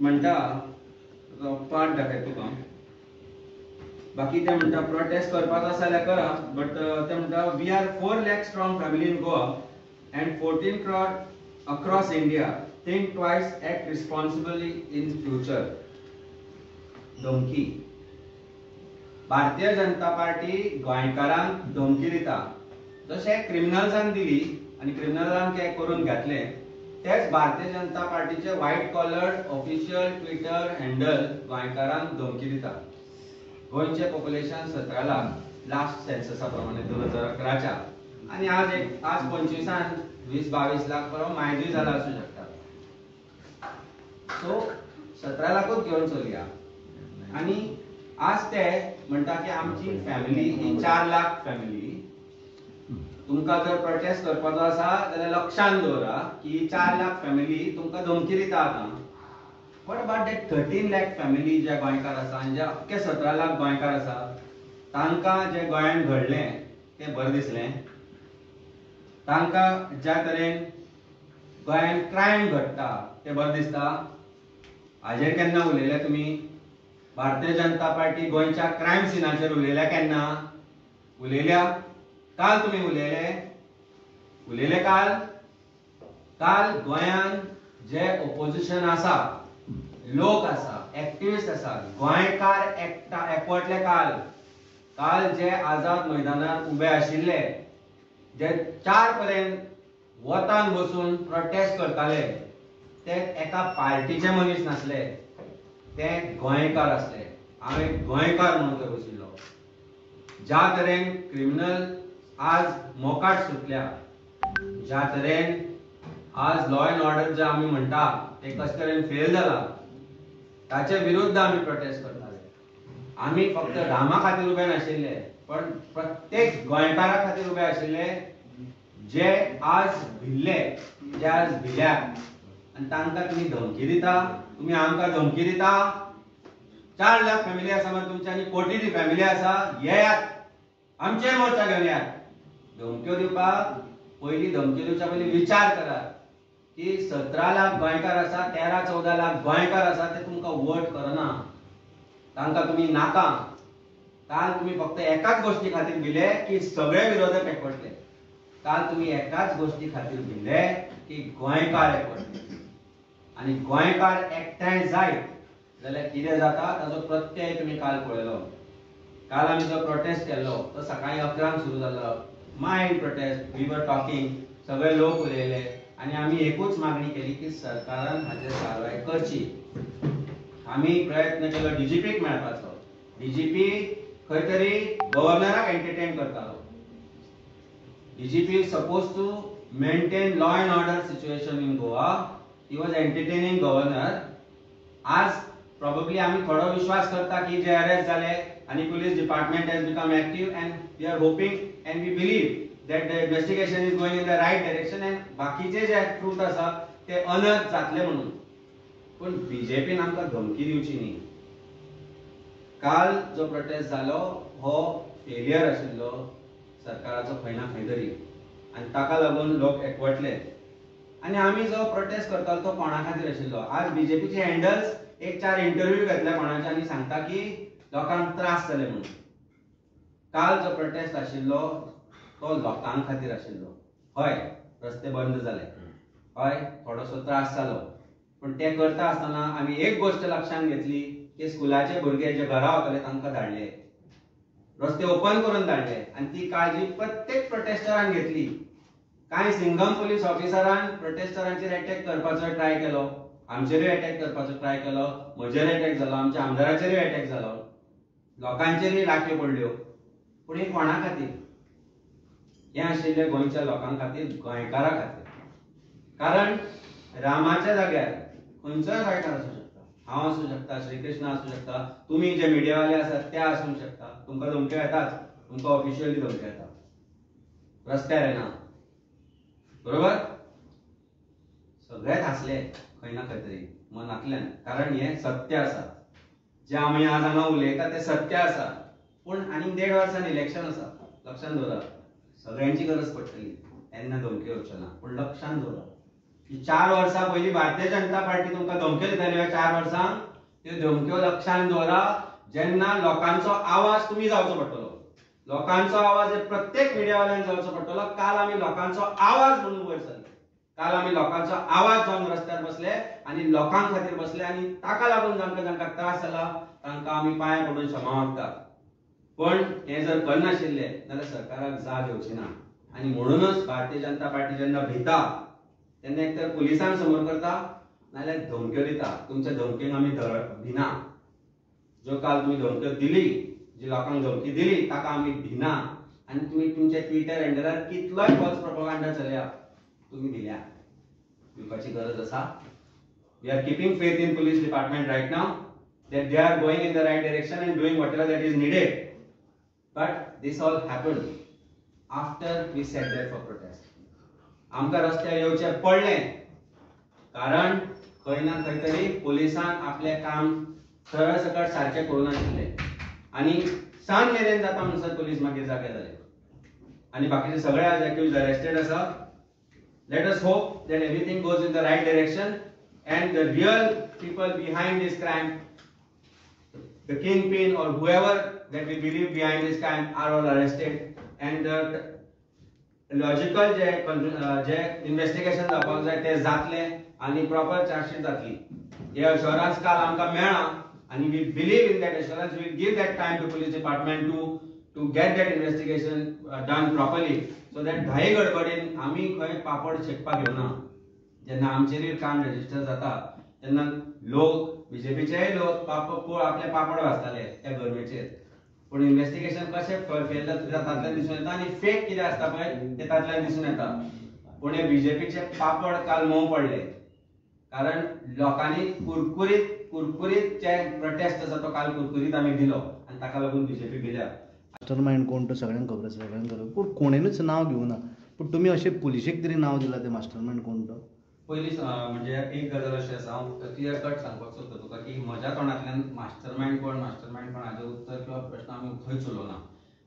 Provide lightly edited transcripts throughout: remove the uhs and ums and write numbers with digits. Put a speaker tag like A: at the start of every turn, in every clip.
A: म्हणटा पार्ट दाखयता तुका. बाकी ते म्हणटा प्रोटेस्ट करपाचो आसा जाल्यार करा, बट ते म्हणटा we are 4 lakh strong family in Goa and 14 crore across India. Think twice, act responsibly in future. धमकी. भारतीय जनता पार्टी गोंयकारांक धमकी दिता. जशें क्रिमिनल्सान दिली आनी क्रिमिनलांक हे करून घातले, तेच भारतीय जनता पार्टीचे white collar official Twitter handle गोंयकारांक धमकी दिता. गोंयचें पॉप्युलेशन 17 लाख लास्ट सेन्ससा प्रमाणे 2011च्या, आनी आज एक आज 25 20-22 लाख बरोबर मायजूय जाला आसूं शकता. सो 17 लाखूच घेवन चलया. आनी आज ते म्हणटा की आमची फॅमिली ही 4 लाख फॅमिली. तुमकां जर प्रोटेस्ट करपाचो आसा जाल्यार लक्षान दवरा की 4 लाख फॅमिली तुमकां धमकी दिता आतां. What about that 13 lakh family जे गोंयकार आसा आनी जे अख्खे 17 लाख गोंयकार आसा तांकां जें गोंयांत घडलें तें बरें दिसलें? तांकां ज्या तरेन गोंयांत क्रायम घडटा तें बरें दिसता? हाजेर केन्ना उलयले तुमी? भारतीय जनता पार्टी गोंयच्या क्रायम सिनाचेर उलयल्या केन्ना? उलयल्या? काल तुमी उलयले? उलयले काल? काल गोंयांत जे ओपोजिशन आसा, लोक आसा, एक्टिविस्ट आसा, गोंयकार एकवटले काल. काल जे आझाद मैदानार उबे आशिल्ले, जे 4 पर्यंत वतान बसून प्रोटेस्ट करताले, ते एका पार्टीचे मनीस नासले, ते गोंयकार आसले. हांव एक गोंयकार म्हणून थंय बशिल्लो. ज्या तरेन क्रिमिनल आज मोकाट सुटल्या, ज्या तरेन आज लॉ एंड ऑर्डर जे आमी म्हणटा ते कशे तरेन फेल जाला, ताचे विरुद्ध आमी प्रोटेस्ट करताले. आमी फक्त रामा खातीर उबे नाशिल्ले, पण प्रत्येक गोंयकारा खातीर उबे आशिल्ले जे आज भिल्ले, जे आज भिल्यात. आनी तांकां तुमी धमकी दिता, तुमी आमकां धमकी दिता. 4 लाख फॅमिली आसा मरे तुमची आनी कोटीनी फॅमिली आसा, येयात आमचेर मोर्चा घेवन येयात. धमक्यो दिवपाक पयलीं, धमकी दिवच्या पयलीं विचार करात की 17 लाख गोंयकार आसा, 13-14 लाख गोंयकार आसा, ते तुमकां वोट करना, तांकां तुमी नाका. काल तुमी फक्त एकाच गोश्टी खातीर भिले की सगळे विरोधक एकवटले. काल तुमी एकाच गोश्टी खातीर भिले की गोंयकार एकवटले. आनी गोंयकार एकठांय जायत जाल्यार कितें जाता ताजो प्रत्यय तुमी काल पळयलो. काल आमी जो प्रोटेस्ट केल्लो तो सकाळीं 11 सुरू जालो. Mild protest, we were talking, सगळे लोक उलयले आनी आमी एकूच मागणी केली की सरकारान हाचेर कारवाय करची. आमी प्रयत्न केलो डीजीपीक मेळपाचो. डीजीपी खंय तरी गव्हर्नराक एंटरटेन करतालो. DGP suppose to maintain law and order situation in Goa, he was entertaining governor. आज प्रॉबेबली आमी थोडो विश्वास करता की जे अरेस्ट जाले आनी police department has become active and we are hoping and we believe that the investigation is going in the right direction and बाकीचे जे truth आसा ते अनर्थ जातले म्हणून. पूण बीजेपीन आमकां धमकी दिवची न्ही. काल जो प्रोटेस्ट जालो हो फेलियर आशिल्लो सरकाराचो खंय ना खंय तरी, आनी ताका लागून लोक एकवटले. आनी आमी जो प्रोटेस्ट करतालो तो कोणा खातीर आशिल्लो? आज बीजेपीचे हँडल्स एक 4 इंटरव्यू घेतले कोणाचे आनी सांगता की लोकांक त्रास जाले म्हणून. काल जो प्रोटेस्ट आशिल्लो तो लोकां खातीर आशिल्लो. हय, रस्ते बंद जाले, हय थोडोसो त्रास जालो, पूण ते करता आसतना आमी एक गोश्ट लक्षांत घेतली की स्कुलाचे भुरगे जे घरा वताले तांकां धाडले, रस्ते ओपन करून धाडले, आनी ती काळजी प्रत्येक प्रोटेस्टरान घेतली. कांय सिंगम पुलीस ऑफिसरान प्रोटेस्टरांचेर अटॅक करपाचो ट्राय केलो, आमचेरूय अटॅक करपाचो ट्राय केलो, म्हजेर अटॅक जालो, आमच्या आमदाराचेरूय अटॅक जालो, लोकांचेरूय लाठयो पडल्यो. पूण हें कोणा खातीर? हें आशिल्लें गोंयच्या लोकां खातीर, गोंयकारां खातीर. कारण रामाच्या जाग्यार खंयचोय गोंयकार आसूं शकता, हांव आसूं शकता, श्रीकृष्ण आसूं शकता, तुमी जे मिडियावाले आसात ते आसूंक शकता. तुमकां धमक्यो येताच, तुमकां ऑफिशियली धमक्यो येता, रस्त्यार येना, बरोबर? सगळेच हांसले खंय ना खंय तरी मनांतल्यान, कारण हें सत्य आसा. जें आमी आज हांगा उलयता तें सत्य आसा. पूण आनीक 1.5 वर्सान इलेक्शन आसा, लक्षांत दवरा, सगळ्यांची गरज पडटली, तेन्ना धमक्यो येवच्यो ना. पूण लक्षांत दवरा की 4 वर्सां पयलीं भारतीय जनता पार्टी तुमकां धमक्यो दिताली. ह्या 4 वर्सांक त्यो धमक्यो लक्षांत दवरा. जेन्ना लोकांचो आवाज तुमी जावचो पडटलो, लोकांचो आवाज प्रत्येक मिडियावाल्यान जावचो पडटलो. काल आमी लोकांचो आवाज म्हणून वयर सरले, काल आमी लोकांचो आवाज जावन रस्त्यार बसले आनी लोकां खातीर बसले आनी ताका लागून जांकां जांकां त्रास जाला तांकां आमी पांय पडून क्षमा मागतात. पण हे जर करनाशिल्ले जाल्यार सरकाराक जाग येवची ना. आनी म्हणूनच भारतीय जनता पार्टी जेन्ना भिता तेन्ना एक तर पुलिसांक समोर करता नाजाल्यार धमक्यो दिता. तुमच्या धमक्यांक आमी भिना. जो काल तुमी धमक्यो दिली, जी लोकांक धमकी दिली ताका आमी भिना. आनी तुमी तुमच्या ट्विटर हँडलार कितलोय फॉल्स प्रोपोगांडा चलया, तुमी दिल्या, दिवपाची गरज आसा. We are keeping faith in police department right now that they are going in the right direction and doing whatever that is needed. But this all happened after we sat there for protest. आमकां रस्त्यार येवचें पडलें कारण खंय ना खंय तरी पुलिसान आपलें काम सरळ सकट सारकें करूं नाशिल्लें आनी सांज मेरेन जाता म्हणसर पुलीस मागीर जागे जाले आनी बाकीचे सगळे आज एक्यूज अरेस्टेड आसा. Let us hope that everything goes in the right direction and the real people behind this crime, the kingpin or whoever that we believe behind this crime, are all arrested and the logical J investigation जावपाक जाय ते जातलें आनी proper chargesheet जातली. हे अश्योरन्स काल आमकां मेळ्ळां आनी we believe in that assurance. We give that time to police department to get that investigation done properly so that घाई गडबडीन आमी खंय पापड शेकपाक घेवना. जेन्ना आमचेरूय काम रजिस्टर जाता तेन्ना लोक, बीजेपीचेय लोक आपले पापड भाजताले त्या गरमेचेर. पूण इन्वेस्टिगेशन कशें फेल जाता तातल्यान दिसून येता आनी फेक कितें आसता पळय तें तातल्यान दिसून येता. पूण हे बीजेपीचे पापड काल मोव पडले कारण लोकांनी कुरकुरीत कुरकुरीत जे प्रोटेस्ट आसा तो काल कुरकुरीत आमी दिलो आनी ताका लागून बीजेपी भिल्या.
B: मास्टरमायंड कोण तो सगळ्यांक खबर आसा, सगळ्यांक खबर, पूण कोणेनूच नांव घेवना. पूण तुमी अशें पुलिशेक तरी नांव दिलां तें मास्टरमायंड कोण तो?
A: पयलीं म्हणजे एक गजाल अशी आसा, हांव क्लियर कट सांगपाक सोदता तुका की म्हज्या तोंडांतल्यान मास्टरमायंड कोण मास्टरमायंड कोण हाजें उत्तर किंवा प्रश्न आमी खंयच उलोवना.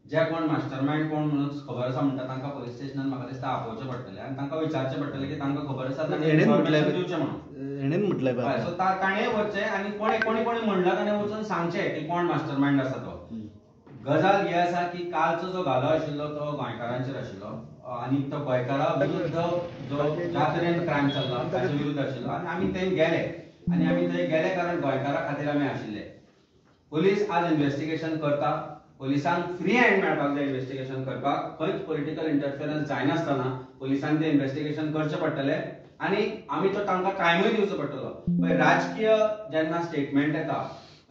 A: जे कोण मास्टरमायंड कोण म्हणून खबर आसा म्हणटा तांकां पुलीस स्टेशनान म्हाका दिसता आपोवचें पडटलें आनी तांकां विचारचें पडटलें की तांकां खबर आसा ताणें इन्फॉर्मेशन दिवचें म्हणून.
B: हेणेन म्हटलें
A: सो ताणें वचचें आनी कोणे कोणी कोणी म्हणलां ताणें वचून सांगचें की कोण मास्टरमायंड आसा तो. गजाल ही आसा की कालचो जो घालो आशिल्लो तो गोंयकारांचेर आशिल्लो आनी तो गोंयकारा विरुद्ध जो ज्या तरेन क्रायम चल्ला ताचे विरुद्ध आशिल्लो आनी आमी थंय गेले आनी आमी थंय गेले कारण गोंयकारा खातीर आमी आशिल्ले. पुलीस आज इन्वेस्टिगेशन करता, पुलिसांक फ्री हँड मेळपाक जाय इन्वेस्टिगेशन करपाक, खंयच पॉलिटिकल इंटरफिरन्स जायनासतना पुलिसांक तें इन्वेस्टिगेशन करचें पडटलें आनी आमी तो तांकां टायमूय दिवचो पडटलो. पळय राजकीय जेन्ना स्टेटमेंट येता,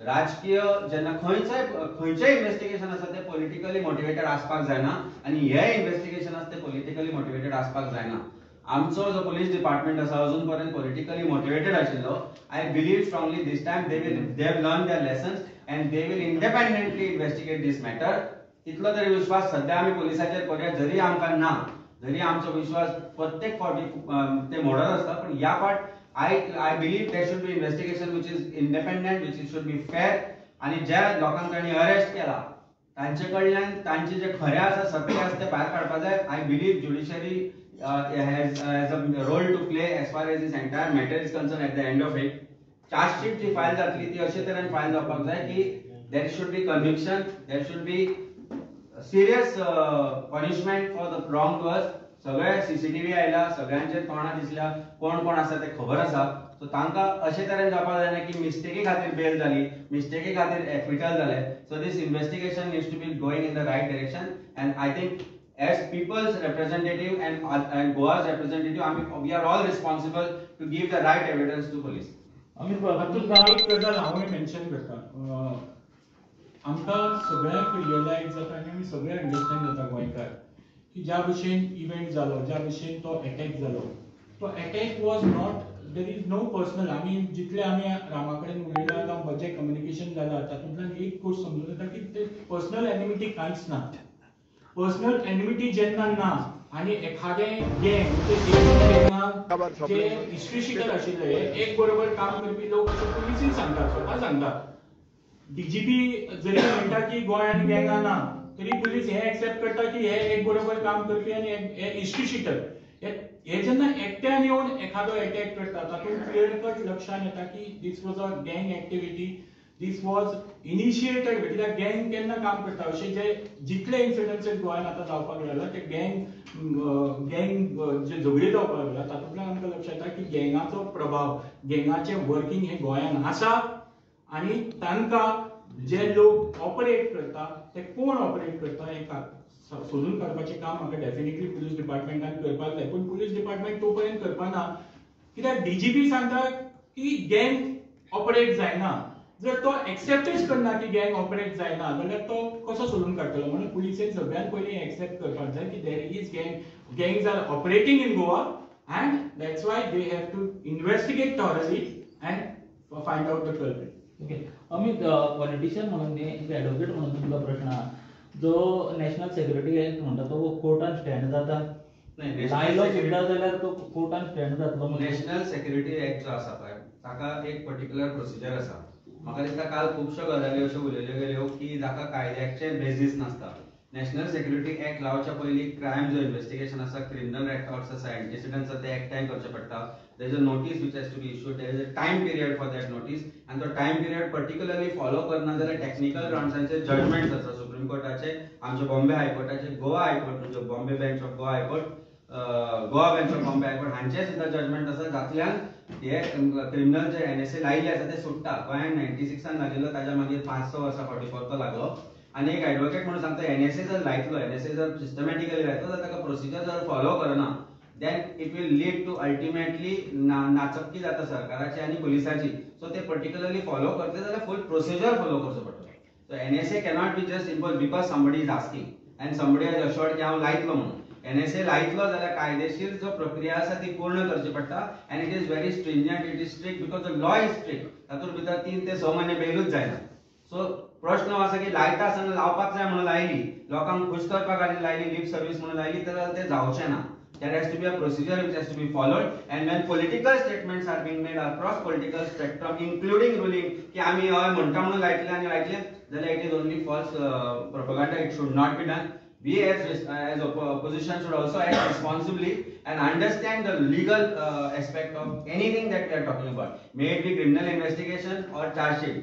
A: राजकीय जेन्ना खंयचेय खंयचेय इन्वेस्टिगेशन आसा तें पॉलिटिकली मोटिवेटेड आसपाक जायना आनी हे इन्वेस्टिगेशन आसा तें पॉलिटिकली मोटिवेटेड आसपाक जायना. आमचो जो पुलीस डिपार्टमेंट आसा अजून पर्यंत पॉलिटिकली मोटिवेटेड आशिल्लो. I believe strongly this time they will they have learn their lessons and they will independently investigate this matter. इतलो तरी विश्वास सद्या आमी पुलिसाचेर करूया. जरी आमकां ना, जरी आमचो विश्वास प्रत्येक फावटी ते मोडत आसता, पण ह्या फाट I believe there should be investigation which is independent, which should be fair. आणि ज्या लोकांक तांणी अरेस्ट केला तांचे कडल्यान तांचे जे खरें आसा सत्य आसा तें भायर काडपाक जाय. I believe judiciary has a role to play as far as this entire matter is concerned. At the end of it, charge sheet ji file जातली ती अशे तरेन फायल जावपाक जाय की there should be conviction, there should be serious punishment for the wrong doers. सगळे CCTV आयला, सगळ्यांचे तोंडां दिसल्या, कोण कोण आसा ते खबर आसा. सो तांकां अशे तरेन जावपाक जायना की मिस्टेकी खातीर बेल जाली, मिस्टेकी खातीर एक्विटल जालें. So this investigation needs to be going in the right direction and I think as people's representative and Goa's representative आमी we are all responsible to give the right evidence to police.
C: हातूंत एक गजाल हांवूय mention करता, आमकां सगळ्यांक realise जाता आनी आमी सगळे अंडरस्टँड जाता गोंयकार की ज्या भशेन इव्हेंट जालो, ज्या भशेन तो एटॅक जालो, तो attack was not, there is no personal. आमी जितले आमी रामा कडेन उलयला जावं जें कम्युनिकेशन जाला तातूंतल्यान एक गोश्ट समजून येता की ते पर्सनल एनिमिटी कांयच ना. पर्सनल एनिमिटी जेन्ना ना आनी एखादें गँग म्हणजे जे हिस्ट्री शिटर आशिल्ले एक बरोबर काम करपी लोक अशें पुलिसूय सांगतात, स्वता सांगतात. डीजीपी जरी म्हणटा की गोंयांत गँगां ना तरी पुलीस हे एक्सेप्ट करता की हे एक बरोबर काम करपी आनी हे हिस्ट्री शिटर हे हे जेन्ना एकट्यान येवन एखादो एटॅक करता तातूंत क्लियर कट लक्षात येता की this was a gang activity, this was initiated. कित्याक गँग केन्ना काम करता अशें जे जितले इन्सिडन्सीस गोंयांत आतां जावपाक लागला ते गँग गँग जे झगडी जावपाक लागला तातूंतल्यान आमकां लक्षात येता की गँगाचो प्रभाव, गँगाचें वर्किंग हें गोंयांत आसा आनी तांकां जे लोक ऑपरेट करता ते कोण ऑपरेट करता हें सोदून काडपाचें काम म्हाका डेफिनेटली पुलीस डिपार्टमेंटान करपाक जाय. पूण पुलीस डिपार्टमेंट तो पर्यंत करपाना कित्याक डीजीपी सांगता की गँग ऑपरेट जायना. जर तो एक्सेप्टच करना की गँग ऑपरेट जायना जाल्यार तो कसो सोदून काडटलो. म्हणून पुलिसेन सगळ्यात पयलीं एक्सेप्ट करपाक जाय की there is gang, gangs are operating in Goa and that's why they have to investigate thoroughly and find out the culprit.
D: Okay Amit, politician म्हणून न्ही, एक एडवोकेट म्हणून तुमकां प्रश्न आहा, जो नॅशनल सेक्युरिटी एक्ट म्हणटा तो कोर्टान स्टँड जाता? लायलो सुद्दां जाल्यार तो कोर्टान स्टँड जातलो?
A: नॅशनल सेक्युरिटी एक्ट जो आसा पळय ताका एक पर्टिक्युलर प्रोसिजर आसा. म्हाका दिसता काल खुबश्यो गजाली अश्यो उलयल्यो गेल्यो की जाका कायद्याचे बेजीस नासता. नॅशनल सेक्युरिटी एक्ट लावच्या पयलीं क्रायम जो इन्वेस्टिगेशन आसा, क्रिमिनल रेकॉर्ड्स आसा, एंटिसिडंट्स आसा, ते एकठांय करचे पडटा. There is a notice which has to be issued, there is a time period for that notice आनी तो टायम पिरियड पर्टिक्युलरली फॉलो करना जाल्यार टॅक्निकल ग्राउंड्सांचे जजमेंट्स आसा सुप्रीम कोर्टाचे, आमचे बॉम्बे हायकोर्टाचे, गोवा हायकोर्ट म्हणजे Bombay bench of Goa high court, Goa bench of Bombay high court हांचे सुद्दां judgement आसा जातल्यान हे क्रिमिनल जे एनएसए लायिल्ले आसा ते सुट्टा. गोंयांत 96 लागिल्लो, ताच्या मागीर 5-6 वर्सां फावटी परतो लागलो. आनी एक एडवोकेट म्हणून सांगता, एनएसए जर लायतलो, एनएसए जर सिस्टमॅटिकली लायतलो जाल्यार ताका प्रोसिजर जर फॉलो करना then it will lead to ultimately नाचक्की जाता सरकाराची आनी पुलिसाची. सो ते पर्टिक्युलरली फॉलो करतले जाल्यार फूल प्रोसिजर फॉलो करचो पडटलो. So NSA cannot be just impose because somebody is asking and somebody has assured की हांव लायतलो म्हणून. एनएसए लायतलो जाल्यार कायदेशीर जो प्रक्रिया आसा ती पूर्ण करची पडटा and it is very stringent, it is strict because the law is strict. तातूंत भितर 3 ते 6 म्हयने बेलूच जायना. सो प्रश्न आसा की लायता आसतना लावपाक जाय म्हणून लायली, लोकांक खूश करपा खातीर लायली, लिप सर्वीस म्हणून लायली जाल्यार तें जावचें ना. There has to be a procedure which has to be followed, and when political statements are being made across political spectrum, including ruling की आमी हय म्हणटा म्हणून लायतले आनी लायतले जाल्यार it is only false propaganda. It should not be done. We as opposition should also act responsibly and understand the legal aspect of anything that we are talking about, may it be criminal investigation or charge sheet.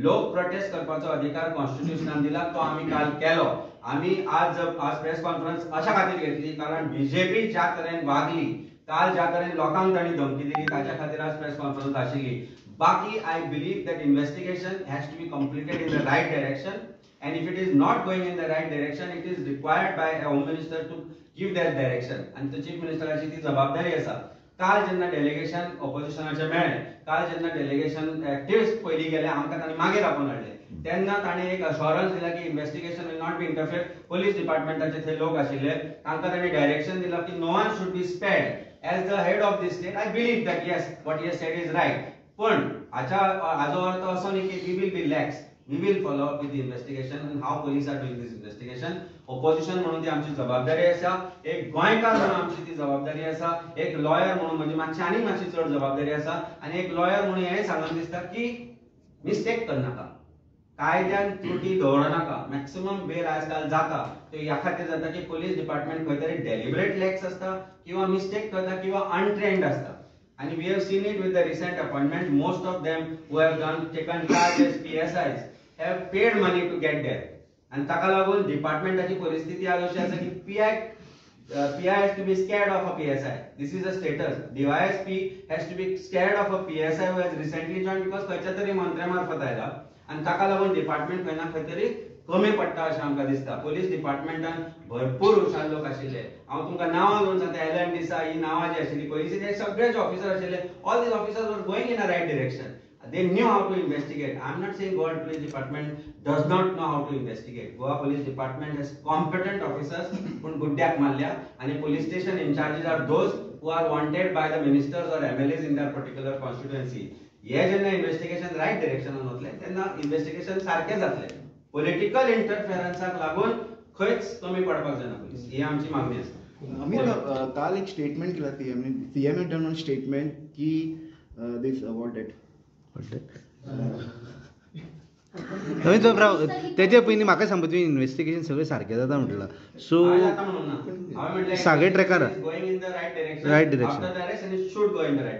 A: लोक protest करपाचो अधिकार कॉन्स्टिट्युशनान दिला, तो आमी काल केलो. आमी आज प्रेस कॉन्फरन्स अशा खातीर घेतली कारण बीजेपी ज्या तरेन वागली काल, ज्या तरेन लोकांक तांणी धमकी दिली ताच्या खातीर आज प्रेस कॉन्फरन्स आशिल्ली. बाकी I believe that investigation has to be completed in the right direction and if it is not going in the right direction it is required by a home minister to give that direction आनी तो chief मिनिस्टराची ती जबाबदारी आसा. काल जेन्ना delegation ऑपोजिशनाचें मेळ्ळें, काल जेन्ना डेलिगेशन एक्टिविस्ट पयलीं गेले, आमकां तांणी मागीर आपोवन हाडले, तेन्ना ताणें एक अश्योरन्स दिला की investigation will not be interfere. Police डिपार्टमेंटाचे थंय लोक आशिल्ले, तांकां ताणें डायरेक्शन दिला की no one should be spared. As the head of the state I believe that yes what he said is right, पण हाचो अर्थ असो न्ही की we will be lax. We will follow up with the investigation and how police are doing this investigation. Opposition म्हणून ती आमची जबाबदारी आसा, एक गोंयकार म्हणून आमची ती जबाबदारी आसा, एक लॉयर म्हणून म्हजी मातशी आनी मातशी चड जबाबदारी आसा आनी एक लॉयर म्हणून हें सांगून दिसता की मिस्टेक करनाका, कायद्यान त्रुटी दवरनाका. मॅक्सिमम बेल आयज काल जाता ते ह्या खातीर जाता की पोलीस डिपार्टमेंट खंय तरी डेलिबरेट लॅक्स आसता किंवा मिस्टेक करता किंवा अनट्रेंड आसता. And we have seen it with the recent appointment. Most of them who have taken charge as PSIs have paid money to get there. And ताका लागून डिपार्टमेंटाची परिस्थिती आज अशी आसा की PI has to be scared of a PSI. This is a status. DYSP has to be scared of a PSI who has recently joined because खंयच्या तरी मंत्र्या मार्फत आयला आनी ताका लागून डिपार्टमेंट खंय ना खंय तरी कमी पडटा अशें आमकां दिसता. पोलीस डिपार्टमेंटान भरपूर हुशार लोक आशिल्ले. हांव तुमकां नांवां घेवन सांगता, एल एन डिसा ही नांवां जी आशिल्ली पयलीं ते सगळे जे ऑफिसर आशिल्ले, all these officers were going in a right direction. They knew how to investigate. I am not saying Goa police department does not know how to investigate. Goa police department has competent officers, पूण गुड्ड्याक मारल्या आनी police station incharges are those who are wanted by the ministers or MLAs in their particular constituency. हे जेन्ना investigation right डिरेक्शनान वतलें तेन्ना investigation सारकें जातलें. Political इंटरफेरन्साक लागून खंयच कमी पडपाक जायना पुलीस, ही आमची मागणी आसा.
E: आमी काल एक स्टेटमेंट केला CM had done one statement की this what that
B: तेजे पयलीं म्हाका सांगपा तुवें इन्वेस्टिगेशन सगळें सारकें जाता म्हटलां, सो सगळे ट्रॅकार रायट डिरेक्शन.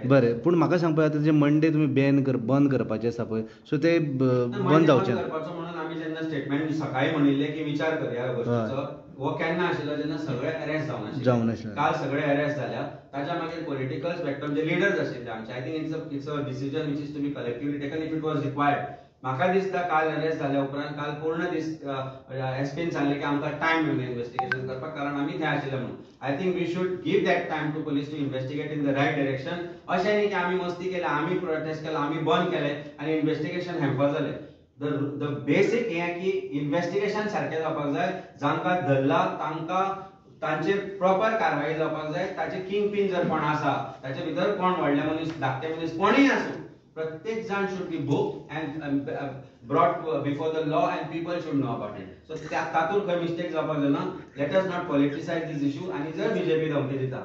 B: बरें, पूण म्हाका सांगपा आतां जे मंडे तुमी बॅन बंद करपाचें आसा पळय, सो ते बंद जावचें ना.
A: म्हणून आमी जेन्ना स्टेटमेंट सकाळी म्हणिल्लें की विचार करया गोश्टीचो, हो केन्ना आशिल्लो जेन्ना सगळे अरेस्ट जावन आशिल्ले. काल सगळे अरेस्ट जाल्या ताच्या मागीर पॉलिटिकल स्पेक्ट्रम जे लिडर्स आशिल्ले आमचे, I think it's a decision which is to be collectively taken if it was required. म्हाका दिसता काल अरेस्ट जाल्या उपरांत काल पूर्ण दीस एसपीन सांगलें की आमकां टायम मेळना इन्वेस्टिगेशन करपाक, कारण आमी थंय आशिल्ले म्हणून. I think we should give that time to police to investigate in the right direction. अशें न्ही की आमी मस्ती केल्या, आमी प्रोटेस्ट केला, आमी बंद केलें आनी इन्वेस्टिगेशन हॅम्पर जालें. The basic हें की इन्वेस्टिगेशन सारकें जावपाक जाय, जांकां धरला तांकां तांचेर प्रॉपर कारवाई जावपाक जाय. ताचे किंग पीन जर कोण आसा, ताचे भितर कोण व्हडले मनीस, धाकटे मनीस कोणूय आसूं, प्रत्येक जाण should be booked and brought before the law and people should know about it. So तातूंत खंय मिस्टेक जावपाक जायना. Let us not politicise this issue. आनी जर बीजेपी धमकी दिता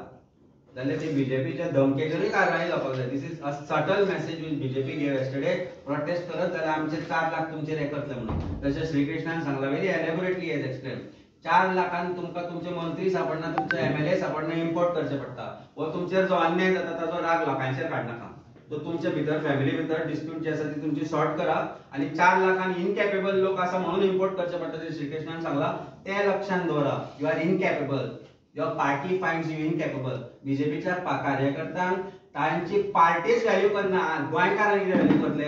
A: जाल्यार ती बीजेपीच्या धमकेचेरूय कारवाई जावपाक जाय. This is a subtle message which BJP gave yesterday. Protest करत जाल्यार आमचे 4 लाख तुमचेर हे करतले म्हणून. तशें श्रीकृष्णान सांगलां, व्हेरी एलेबोरेटली एज एक्सप्लेन. 4 लाखान तुमकां तुमचे मंत्री सापडना, तुमचे एमएलए सापडना, इम्पोर्ट करचे पडटा. हो तुमचेर जो अन्याय जाता ताचो राग लोकांचेर काडनाका. तो तुमच्या भितर फॅमिली भितर डिस्प्यूट जे आसा ती तुमची सॉर्ट करा. आनी 4 लाखान इनकॅपेबल लोक आसा म्हणून इम्पोर्ट करचे पडटा ते श्रीकृष्णान सांगला, ते लक्षात दवरा. You are incapable, your party finds you incapable. बीजेपीच्या कार्यकर्त्यांक तांची पार्टीच व्हॅल्यू करना, गोंयकारांक कितें व्हॅल्यू करतले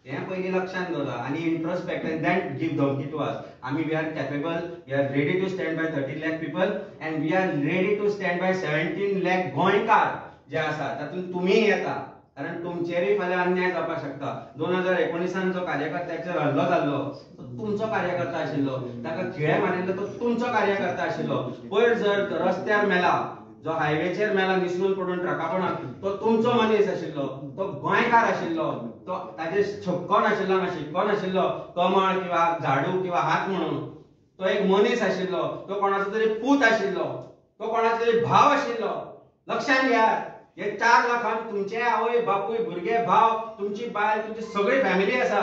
A: हें पयलीं लक्षात दवरा. आनी इंट्रोस्पेक्ट एंड then give धमकी टू अस. आमी we are capable, we are ready to stand by 30 lakh people and we are ready to stand by 17 lakh गोंयकार जे आसा तातूंत तुमीय येता, कारण तुमचेरूय फाल्यां अन्याय जावपाक शकता. 2019 जो कार्यकर्त्याचेर हल्लो जाल्लो तो तुमचो कार्यकर्ता आशिल्लो, ताका खिळे मारिल्लो तो तुमचो कार्यकर्ता आशिल्लो. पयर जर रस्त्यार मेला, जो हायवेचेर मेला निसरून पडून ट्रका पडून, तो तुमचो मनीस आशिल्लो, तो गोंयकार आशिल्लो, तो ताजेर छक्को नाशिल्लो, शिक्को नाशिल्लो कमळ किंवा झाडू किंवा हात म्हणून. तो एक मनीस आशिल्लो, तो कोणाचो तरी पूत आशिल्लो, तो कोणाचो तरी भाव आशिल्लो. लक्षात घेयात, हे 4 लाखांक तुमचे आवय बापूय भुरगे भाव तुमची बायल तुमची सगळी फॅमिली आसा,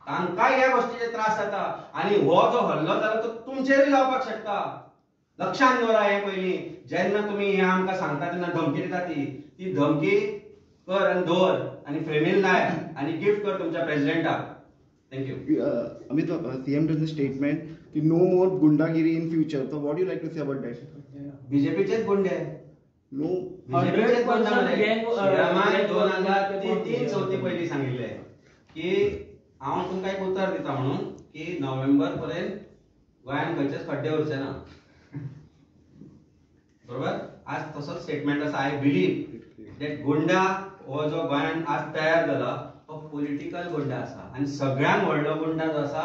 A: तांकांय ह्या गोश्टीचे त्रास जाता. आनी हो जो हल्लो जाला तो तुमचेरूय जावपाक शकता. लक्षात दवरा हें पयलीं. जेन्ना तुमी हें आमकां सांगता तेन्ना धमकी दिता, ती धमकी कर आनी दवर आनी फ्रेमीन लाय आनी गिफ्ट कर तुमच्या प्रेजिडेंटाक. Thank you.
E: Amit, CM done statement की नो मोर गुंडागिरी in future, so what you like to say about that?
A: बीजेपीचेच गुंडे.
E: नो,
A: बीजेपीचेच गुंडे. 2003 चवथी पयलीं सांगिल्लें की हांव तुमकां एक उतर दिता म्हणून की नोव्हेंबर पर्यंत गोंयांत खंयचेच खड्डे उरचे ना, बरोबर? आज तसोच स्टेटमेंट आसा. I believe that गुंडा हो जो गोंयांत आज तयार जाला तो पॉलिटिकल गुंडा आसा आनी सगळ्यांत व्हडलो गुंडा जो आसा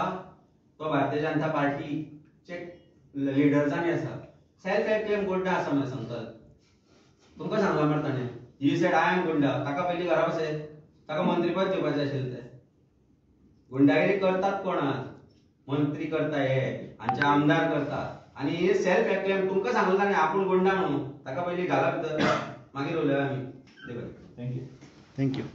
A: तो भारतीय जनता पार्टीचे लिडर्सांनी आसा. सेल्फ एक्लेम गुंडा आसा मरे संकल्प, तुमकां सांगलां मरे ताणें. He said I am गुंडा. ताका पयलीं घरा बसय, ताका मंत्रीपद दिवपाचें आशिल्लें. ते गुंडागिरी करतात कोण आज? मंत्री करता, हे आमचे आमदार करता. आनी हे सेल्फ एक्लेम तुमकां सांगलां ताणें आपूण गुंडा म्हणून, ताका पयलीं घाला भितर, मागीर उलया आमी. Thank you.
B: Thank you.